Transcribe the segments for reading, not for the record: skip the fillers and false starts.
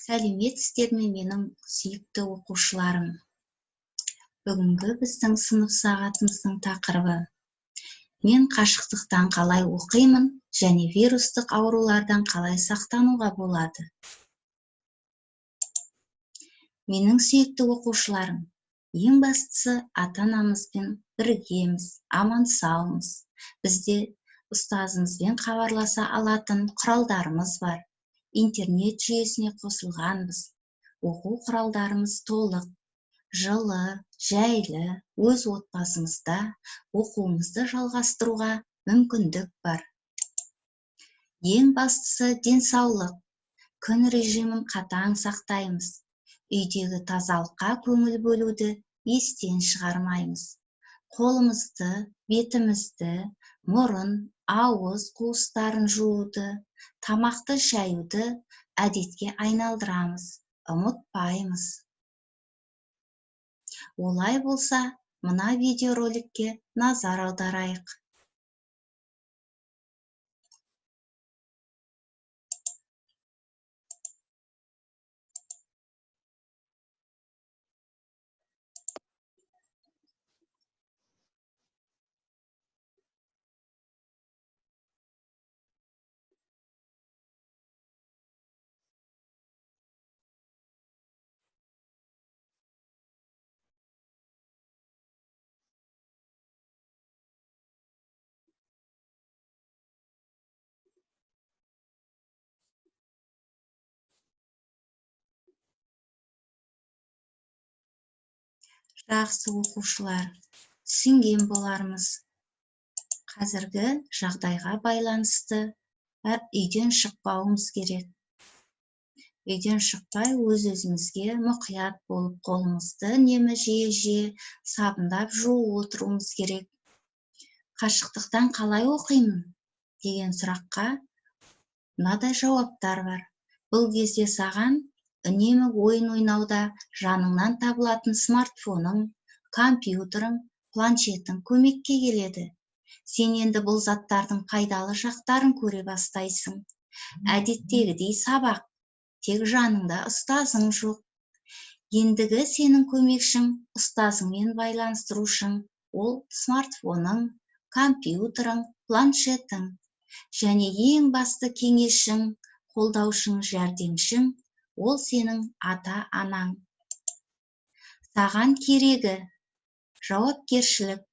Сәлеметсіздер ме, менің сүйікті оқушыларым? Бүгінгі біздің сынып сағатымыздың тақырыбы: мен қашықтықтан қалай оқимын және вирустық аурулардан қалай сақтануға болады? Менің сүйікті оқушыларым, ең бастысы ата-анамызбен біргеміз, аман-саумыз. Бізде ұстазымызбен хабарласа алатын құралдарымыз бар. Интернет жүйесіне қосылғанбыз. Оқу құралдарымыз толық, жылы, жайлы, өз отбасымызда оқуымызды жалғастыруға мүмкіндік бар. Ең бастысы денсаулық. Күн режимін қатаң сақтаймыз. Үйдегі тазалыққа көңіл бөлуді естен шығармаймыз. Қолымызды, бетімізді, мұрын, ауыз қуыстарын жууды, тамақты шаюды әдетке айналдырамыз, ұмытпаймыз. Олай болса, мына видеороликке назар аударайық. Жақсы оқушылар, түсінген болармыз. Қазіргі жағдайға байланысты үйден шықпауымыз керек. Үйден шықпай өз-өзімізге мұқият болып, қолымызды үнемі жиі-жиі сабындап жуып отыруымыз керек. Қашықтықтан қалай оқимын деген сұраққа мынадай жауаптар бар. Бұл кезде саған үнемі ойын ойнауда жаныңнан табылатын смартфоның, компьютерің, планшетің көмекке келеді. Сен енді бұл заттардың пайдалы жақтарын көре бастайсың. Әдеттегідей сабақ, тек жаныңда ұстазың жоқ. Ендігі сенің көмекшің, ұстазыңмен байланыстырушың ол смартфоның, компьютерің, планшетің. Және ең басты кеңесшің, қолдаушың, жәрдемшің ол сенің ата-анаң. Саған керегі жауапкершілік,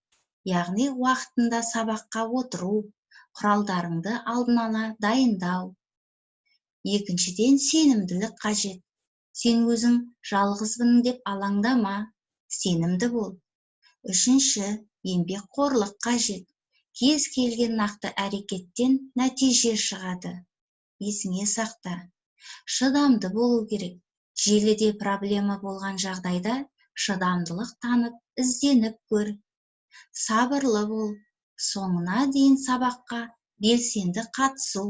яғни уақытында сабаққа отыру, құралдарыңды алдын ала дайындау. Екіншіден, сенімділік қажет. Сен өзің жалғызбын деп алаңдама, сенімді бол. Үшінші, еңбекқорлық қажет. Кез келген нақты әрекеттен нәтиже шығады. Есіңе сақта. Шыдамды болу керек. Желіде проблема болған жағдайда шыдамдылық танып, ізденіп көр. Сабырлы бол. Соңына дейін сабаққа белсенді қатысу,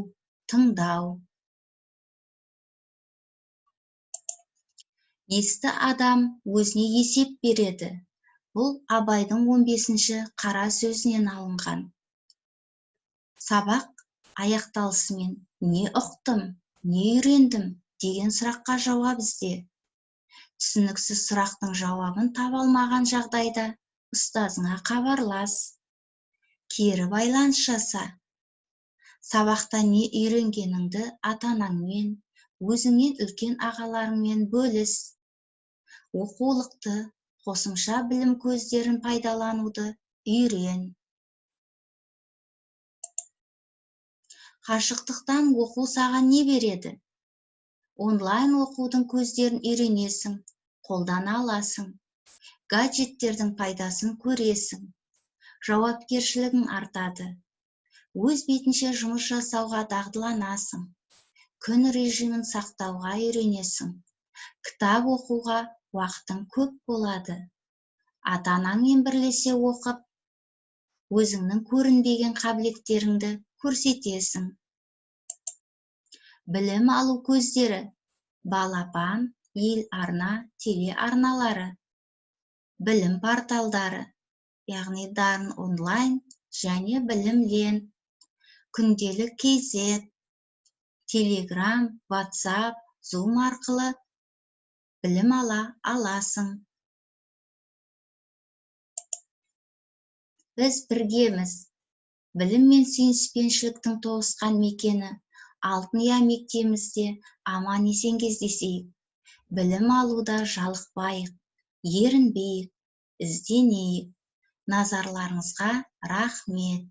тыңдау. Есті адам өзіне есеп береді. Бұл Абайдың 15-ші қара сөзінен алынған. Сабақ аяқталысымен не ұқтым, не үйрендім деген сұраққа жауап ізде. Түсініксіз сұрақтың жауабын таба алмаған жағдайда ұстазыңа хабарлас. Кері байланыс жаса. Сабақта не үйренгеніңді ата-анаңмен, өзіңнен үлкен ағаларыңмен бөліс. Оқулықты, қосымша білім көздерін пайдалануды үйрен. Қашықтықтан оқу саған не береді? Онлайн оқудың көздерін үйренесің, қолдана аласың. Гаджеттердің пайдасын көресің. Жауапкершілігің артады. Өз бетінше жұмыс жасауға дағдыланасың. Күн режимін сақтауға үйренесің. Кітап оқуға уақытың көп болады. Ата-анаңмен бірлесе оқып, өзіңнің көрінбеген қабілеттеріңді көрсетесің. Білім алу көздері: Балапан, Ел арна, телеарналары, білім порталдары, яғни Дарын онлайн және Білім лент, күнделік KZ, Телеграм, WhatsApp, Zoom арқылы білім ала аласың. Біз біргеміз. Білім мен сүйіспеншіліктің тоғысқан мекені Алтын ұя мектебімізде аман-есен кездесейік. Білім алуда жалықпайық, ерінбейік, ізденейік. Назарларыңызға рахмет.